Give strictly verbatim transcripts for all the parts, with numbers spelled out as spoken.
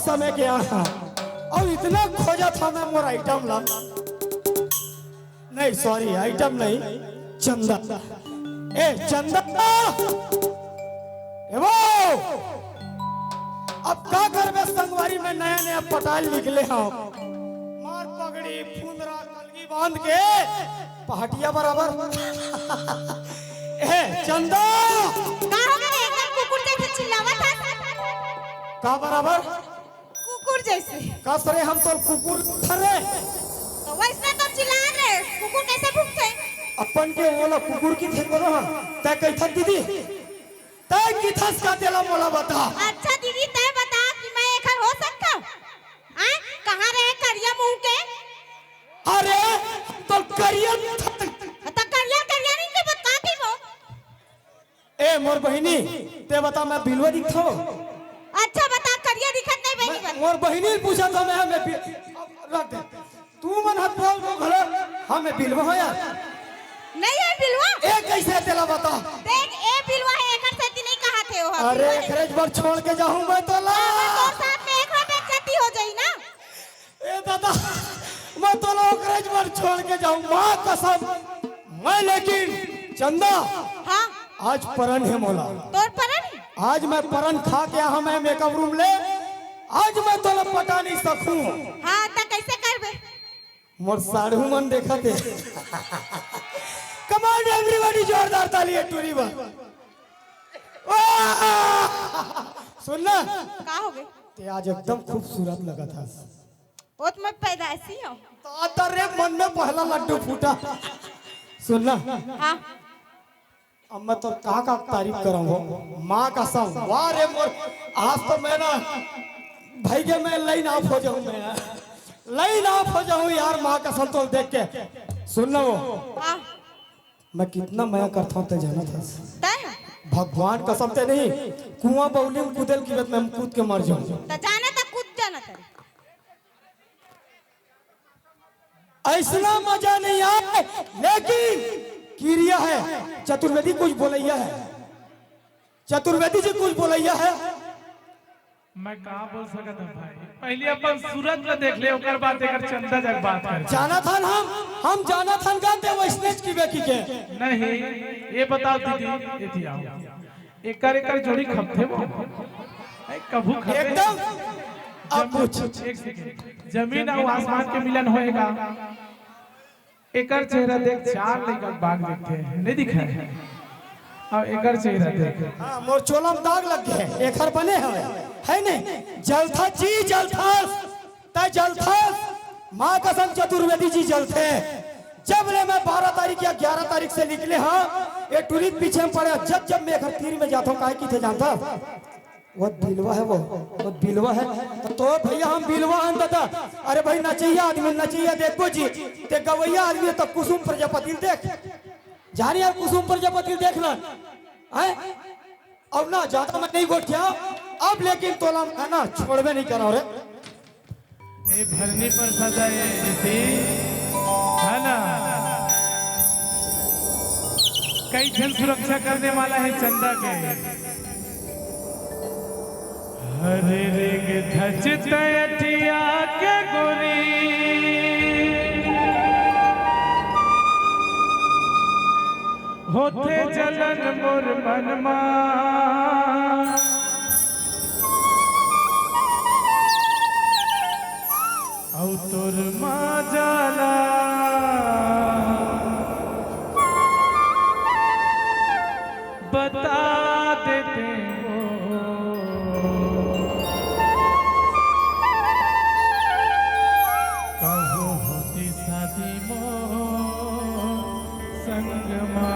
समय के यहाँ, अउ इतना खोजत हँव मैं मोर आइटम ला। नहीं, सॉरी, आइटम नहीं, चंदा। ए चंदा, ए वो, अब का करबे संगवारी, मैं नया नया पटाल निकले हँव। मार पगड़ी, फुंदरा, कलगी बांध के पहाटिया बराबर। ए चंदा, का हो गे रे? एकदम कुकुर जैसे चिल्लावत हस। का बराबर? कुकुर जैसे। कस रे, हम तो कुकुर थरे। तो वैसने तो चिल्ला रे, कुकुर कैसे भूकथे? अपन के ओला कुकुर कथे कोनो ह, तैं कहिथस दीदी, तैं कहिथस का तेला मोला बता। अच्छा दीदी, तैं बता कि मैं एखर हो सकथँव? आय, कहाँ रहे करिया मुँह के? अरे, तो करिया था। त करिया, करिया नहीं के बता की वो। ए मोर बहिनी, तैं बता मैं बिलवा दिखथँव? अच्छा बता, करिया दिखत नहीं बहिनी मैं, बता। मोर बहिनी पूछत हँव मैं, मैं बि-, रख दे। तुमन ह बोल दो घलो, हाँ मैं बिलवा हँव यार। नहीं है बिलवा। ए कइसे तेला बता। देख, ए बिलवा हे, एकर सेती नहीं कहत हे ओहा, अरे बिलवा हे। एकरेच बर छोड़ के जाहूँ मैं तोला। अगर तोर साथ में एक बार बेइज्जती हो जाही ना। ए दादा, मैं तोला ओकरेच बर छोड़ के जाहूँ, माँ कसम। मैं लेकिन चंदा, हाँ। आज परन हे मोला। तोर परन हे? आज मैं परन खा के आए हँव मैं मेकअप रूम ले, आज मैं तोला पटा नहीं सकूँ। हाँ, त कइसे करबे? मोर साढ़ू मन देखत हे। Come on everybody, जोरदार ताली ए टूरी बर। वाह! सुन ना। का हो गे? तैं आज एकदम खूबसूरत लगत हस। ओ त मैं पैदाइशी हँव। दादा रे, मन में पहला लड्डू फूटा। सुन ना। हाँ। अब मैं तोर का का तारीफ करँव हो, माँ कसम, वाह रे मोर, आज तो मैं ना भई गे मैं लाइन ऑफ हो जाहूँ, मैं लाइन ऑफ हो जाहूँ यार, माँ कसम तोला देख के। सुन ना वो, हाँ। मैं कितना मया करथँव तैं जानत हस। तैं? भगवान कसम तैं नहीं, कुआँ बउली में कूदे ल कहिबे त मैं कूद के मर जाहूँ। त जाने त कूद जाना था। अइसना मजा नहीं आय, लेकिन किरिया हे, चतुर्वेदी कुछ बोलइया हे, चतुर्वेदी जी कुछ बोलइया हे। मैं का बोल सकत हँव भाई, पहिली अपन सूरत ल देख ले, ओकर बाद एकर चंदा जग बात कर। जानत हन हम, हम जानत हन का तैं वइसनेच कहिबे कहिके। नहीं, ए बताव दीदी, एती आव। एकर, एकर जोड़ी खपथे वो? ए, कभू खपे? एकदम। अब जमीन, पूछ। एक सेकंड। जमीन अउ आसमान के मिलन होय गा। एकर चेहरा देख, चार लइका के बाग दिखथे, नहीं दिखय? अउ एकर चेहरा देख। हाँ, मोर चोला में दाग लग गे हे, एकर बने हवय, हे नहीं? जलथस जी, जलथस। तैं जलथस, माँ कसम चतुर्वेदी जी जलथे। जब ले मैं बारह तारीख या ग्यारह तारीख से निकले हँव, ए टूरी के पीछे में पड़े हँव, जब जब मैं एकर तीर में जाथँव, काहे कहिथे जानथस? ओ बिलवा हे वो, ओ बिलवा हे। त तोर भइया हम बिलवा हन दादा। अरे भाई नचइया आदमी, नचइया देखबो जी, तैं गवइया आदमी त कुसुम प्रजापति ल देख। जा रे यार कुसुम प्रजापति ल देख ना। हैं? अब ना, ज्यादा मैं नहीं गोठियाँव, अब लेकिन तोला मैं ना छोड़बे नहीं करँव रे। ए भरनी पर सजा ए रीति, है ना? कई झन सुरक्षा करने वाला हे चंदा के। हरे रेंग धचत अटिया के गोरी। होथे जलन मोर मन मा, अउ तोर माँ जाला बता देते वो। कहो होती शादी मोर संग मा।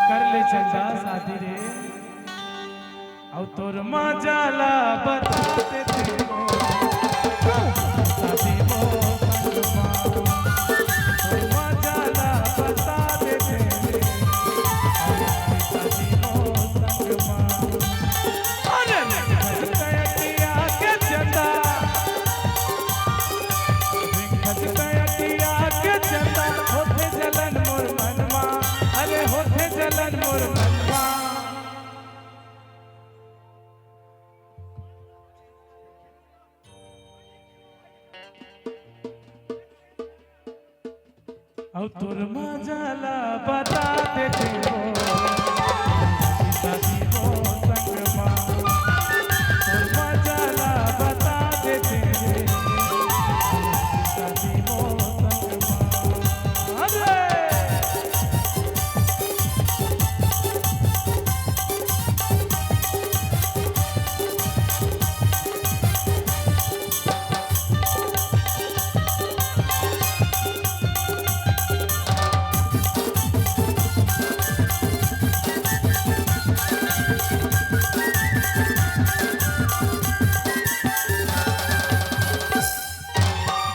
कर ले चंदा शादी रे, अउ तोर माँ जाला बता देते वो। शादी मोर संग मा। तोर माँ जाला बता देते वो। शादी मोर संग मा। अरे, अटिया के चंदा। अटिया के चंदा। होथे जलन मोर मन मा। अरे, होथे जलन मोर मन मा। अउ तोर मजा ला बता देते हो, शादी हो संगमा। तोर मजा ला बता देते हो, शादी हो संगमा। अरे!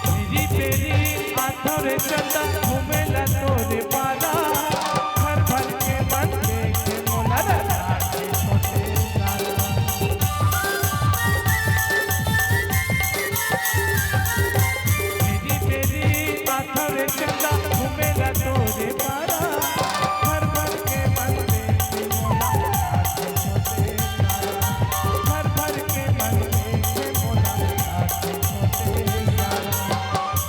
मेरी तेरी आंखों रे चंदा, घूमेला तोरे पारा, भर भर के मन देखे मोला रे आंखें छोटे सारा। मेरी तेरी आंखों रे चंदा, घूमेला तोरे पारा, भर भर के मन देखे मोला रे आंखें छोटे सारा। भर भर के मन देखे मोला रे आंखें छोटे सारा।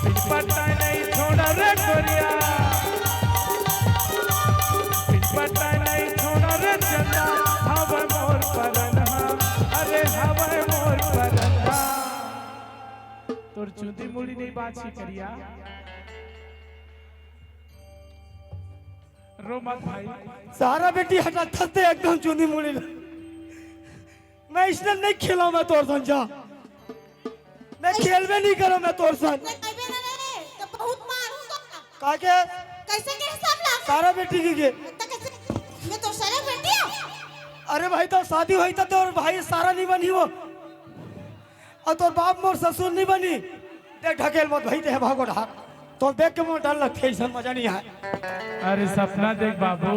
पिटपटा नहीं छोड़ा रे गोरिया, पिटपटा नहीं छोड़ा रे चंदा, हवे मोर परनहा, अरे हवे मोर परनहा। तोर चुंदी मुड़ी नहीं बाची करिया, रो मत भाई। सारा बेटी हटा थते एकदम चुंदी मुड़ी ला। मैं इसने नहीं खेला, मैं तोर संग जा। मैं खेलबे नहीं करो मैं तोर संग। मैं कहबे ना रे, तो बहुत मारूंगा। काके? कैसे के हिसाब ला? सारा बेटी की के? तो कैसे? मैं तो सारा बेटी हूँ। अरे भाई, तो शादी होई तो तोर भाई सारा नहीं बनी हो, और तोर बाप मोर ससुर नहीं बनी। देख ढकेल मत भाई, ते भागो ढाक। तो देख के मोर डर लगथे, ऐसा मजा नहीं आए। अरे सपना देख बाबू,